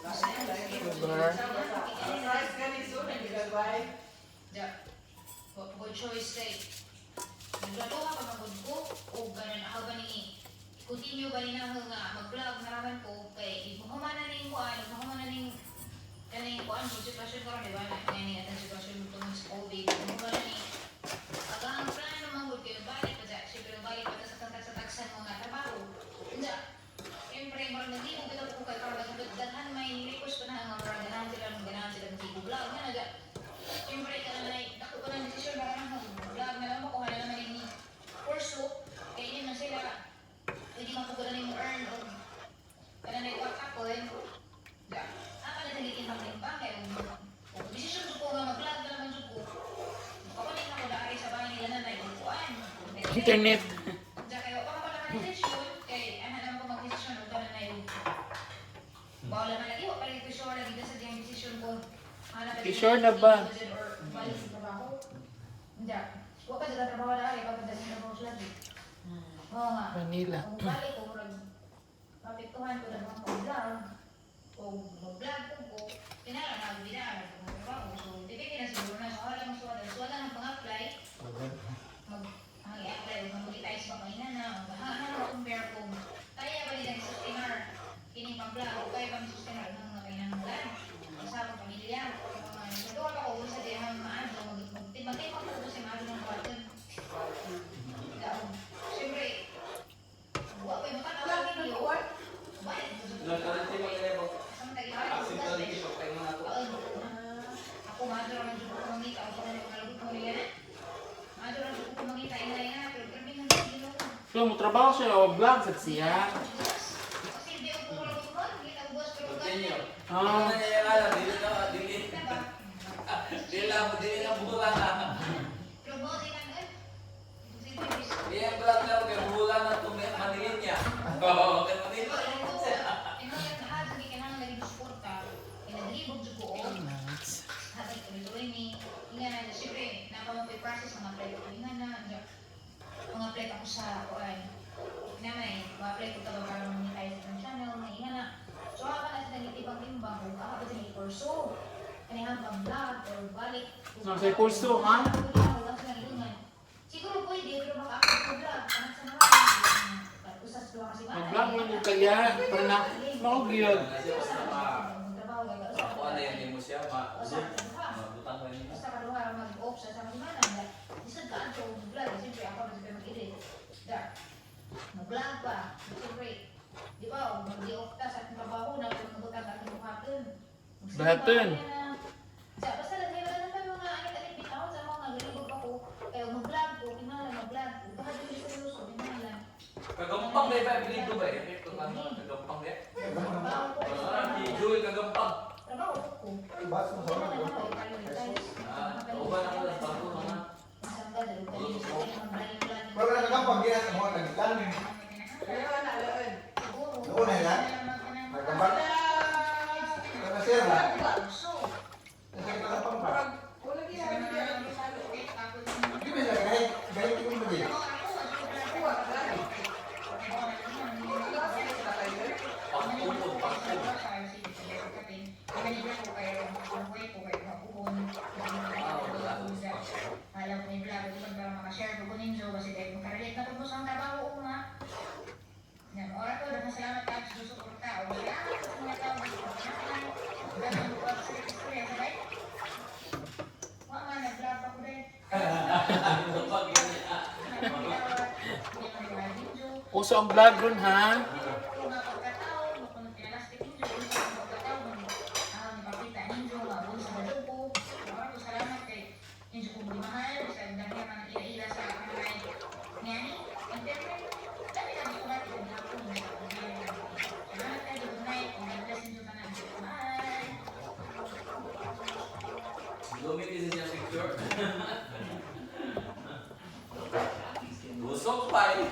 Sugar. Ja. Good choice kay naglaluha pa man gud ko o ganan ako ba ni continue ba ni na ako nga mag-vlog na raman ko kay mahuman na ning kuan, mahuman na ning kaning kuan mo sitwasyon karon, di ba, na ngani atong sitwasyon tungod sa COVID, mahuman na ni aga ang plano man gud kay balik pa ja, syempre balik pa ta sa tagsa-tagsan mga trabaho. Unsa, siyempre murag naglibog bitaw ko kay para daghan may request pa na nga murag ganahan sila mag vlog nga na. Siyempre, ka na dako ko ng desisyon para nang vlog na lang makuha na naman ni kurso. Kaya yun na sila, pwede makuha na yung earn o kana na yung ako eh. Da. Apa na nagiging timbang kaya kung desisyon ko nga mag-vlog na naman jud ko. Makapalit na ko daari sa bahay nila na naiupuan. Internet. Diya kayo, baka pala ka desisyon, kay ano naman ko mag-desisyon o kana na yung bawal naman lagi, wala lagi ko sure lagi ka sa diyang desisyon kung hanap Sure na ba? or balik sa trabaho. Hindi. Wa pa dyan trabaho na ari, pa dyan trabaho siya lagi. Oo nga. Manila. Kung balik ko, murag, mapiktuhan ko na mga vlog o mag-vlog ko, kinala na, binara ko ng trabaho. So, depende na siguro na. So, wala mong suwala. Suwala ng pang-apply, mag ang i-apply o mag-monetize pa kayo na na, o na compare kung kaya ba nila sustainer kining pang-vlog o kaya ba ni sustainer ang mga kainanglan sa akong pamilya. Mga so, doon ako sa dihang maadto, magtimbang ko sa maadto ng kwarto. Daon. Siyempre, wa ko'y makatawa video. Balik ko sa ako maadto ra man jud ko mangita ako sa mga lagot mo niya. Maadto ra jud ko mangita ina ina pero grabe man jud Ginoo. So, mo trabaho siya o vlog sa siya. Kasi di ko lagot mo, ngita ko boss pero ganyan. Ah, Diba? Pero mo di kan eh. Nice. Habang tuloy ni inga na, siyempre napa mo process mga apply ko inga na mga apply ako sa kuan na may mga apply ko tawag para monetize ang channel na inga na. So ako na sa nagtibang timbang kung ako ba sa kurso kanihang pang vlog or balik. No, sa kurso, ha? Siguro pwede pero maka-upload ko vlog anak sa mga usas duha kasi. Mag-vlog mo yung kaya para na mao gyud. Basta kaduha mag-off sa sa semana, isod ka ato vlog, siyempre ako mas mag-edit. Da. Mag-vlog pa. Siyempre, di ba, mag-off ta sa atong trabaho na kung magbutang atong buhaton. Buhaton. Sa basta lagay wala na tayo mga anit-anit bitaw sa mga nalibog ako. Kaya mag-vlog ko, kinahanglan mag-vlog ko. Baka dili seryoso, kinahanglan. Kagampang na iba, bilib ba eh? Kagampang na. Trabaho ko. Si Joel kagampang. Trabaho ko. Ah, kauban ako lang bago mga. Pero na kagampang ginas ang mga tagitan. Doon na yan? Nagkambal? Pero sir, ha? Kasi kagampang pa. Di ba siya gahit? Gahit ko ba di? Pagpupod, pagpupod. Alam ko yung vlog, ito para makashare ko ninyo kasi dahil makarelate na po sa ang trabaho uma. Yan, ora to, daghang salamat ka sa suporta. O salamat sa mga tao nga suportahan. Daghang luwag sa istorya sabay. Wa man nag-vlog pa ko dahil. Uso ang vlog ron ha. Lumit siya picture. Busok pa eh.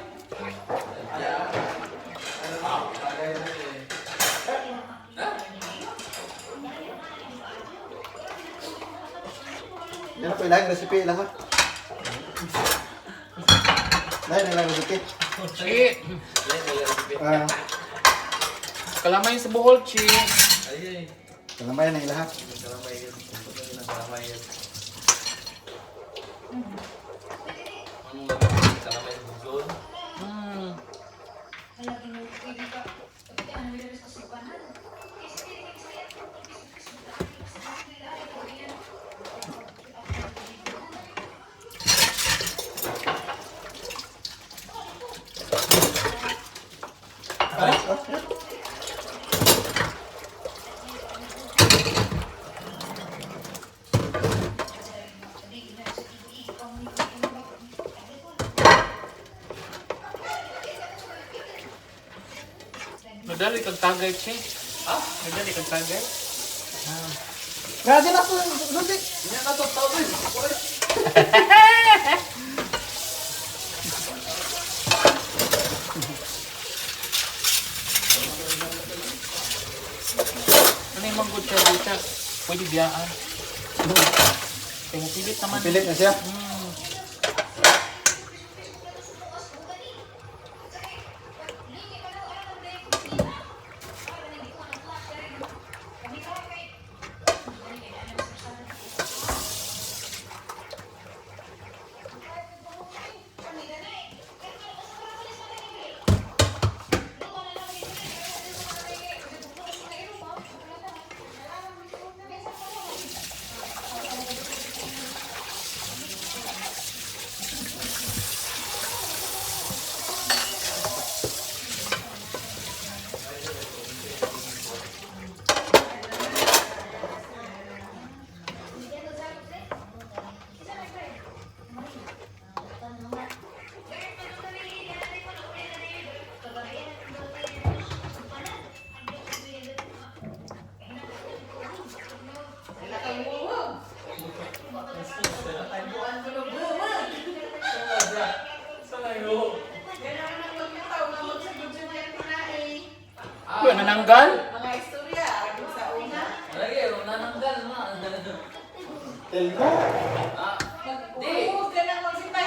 Yan ako ilang recipe lang ha. Lain ilang recipe. Chi, Ah, kalamay sa buhol, Chi. Ay, ay. Kalamay na ilahat. Kalamay yun. Kalamay yun. Anong gagawin? Kalamay bugson? Nadali kang tagay, che. Ha? Nadali kang tagay? Grabe na po, susi. Hindi na to tao eh. Ano yung manggod siya dito? Pwede biyaan. Kaya mo pilit naman. Pilit na siya. Uy, nananggal? Mga istorya, sa una. Lagi, nananggal na. Telmo. Ah, di. Huwag ka lang magsipay.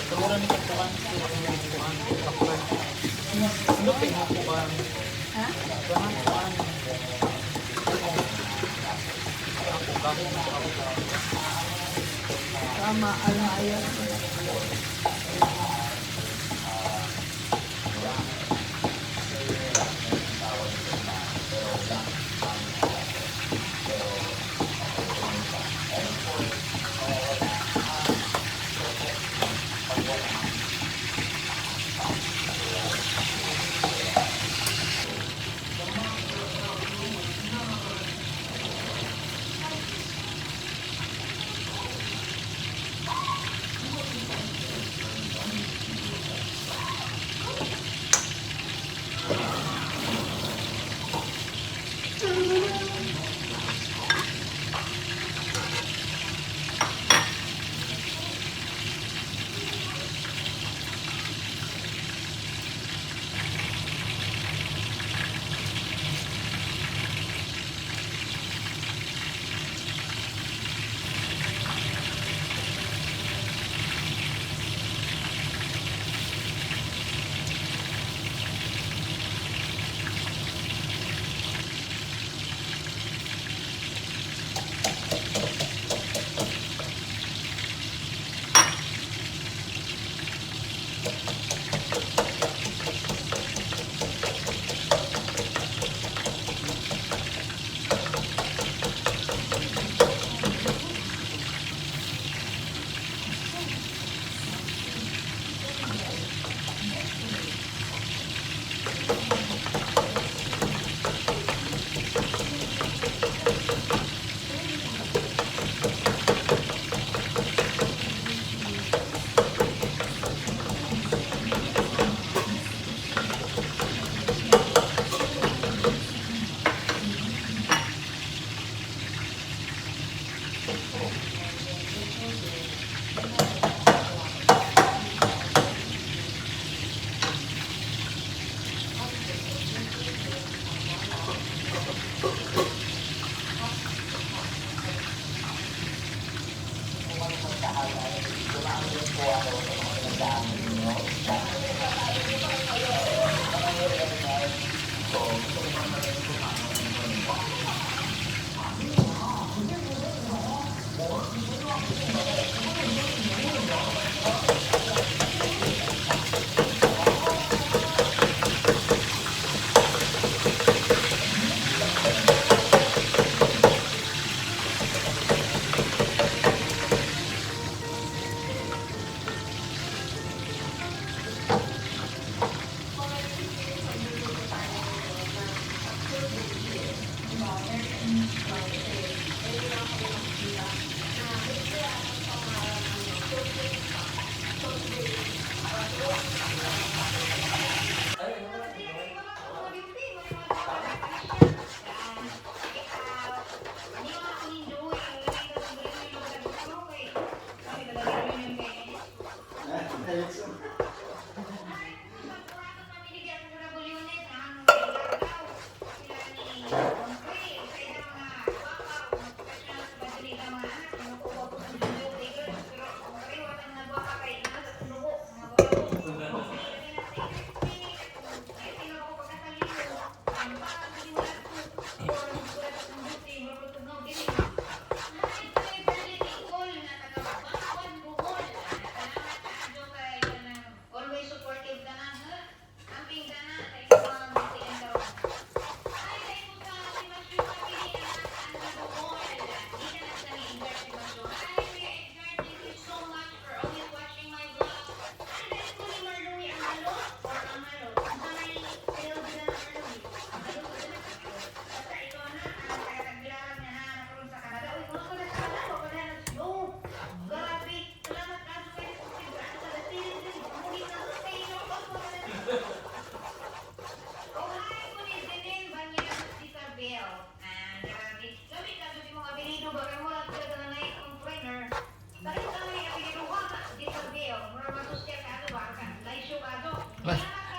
Tulungan ni Katuan. Tulungan ni Katuan. Ano kayo kuan? Ha? Kuan. Ako kahit ako. Tama, alma ayaw.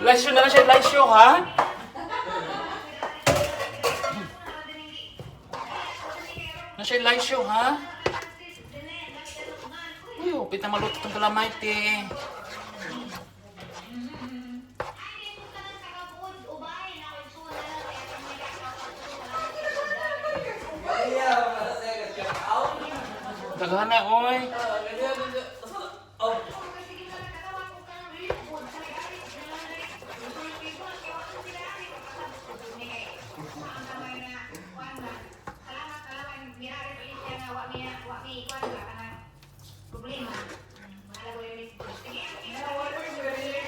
Live show na lang siya, live show, ha? Na siya live show, ha? Uy, upit na maluto itong kalamay, te. Daghan na, oy. Oh.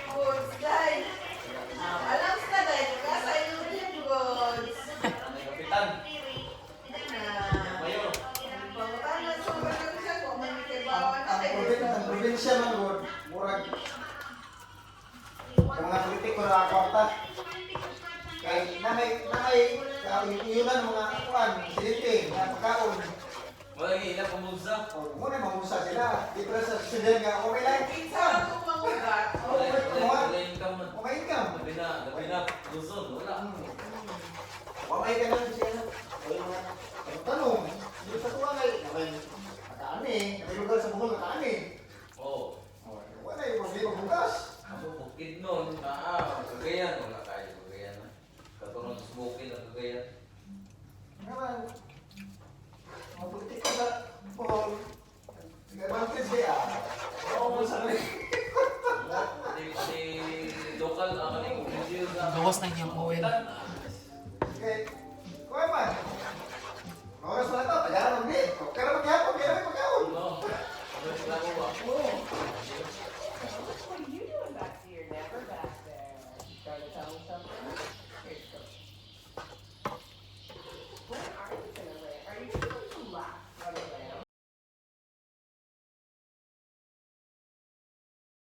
Goods, guys. Alam sa dahil ka sa iyong real goods. Kapitan. Na. Mayor. Pangutana sa mga siya kung may kaibawan Ang siya. ang probinsya man gud, murag ang mga politiko na kwarta. Kay na may kauyunan mga kuan, presidente, mga pagkaon. Wala yung ilang pamulsa. O mo na mangusa sila. Di pa sa susunod nga okay lang. Kinsa man kung mangugat. Wala Okay, wala income man. Okay income. Labi na, labi na. Luzon, wala. Wamay ka lang siya. Wala mga tanong. Hindi sa tuwa kay may nakaani, may lugar sa Bohol nakaani. Oo. Oh, wala yung problema bukas. Ako, bukid nun. Ah, Cagayan. Wala tayo, Cagayan. Katulad sa bukid ang Cagayan. Naman, mga politiko sa Bohol, advantage kaya. Oo, sa rin. Wala. Pati, pati local, ang kaning Gawas na niyang oil. Kapitan.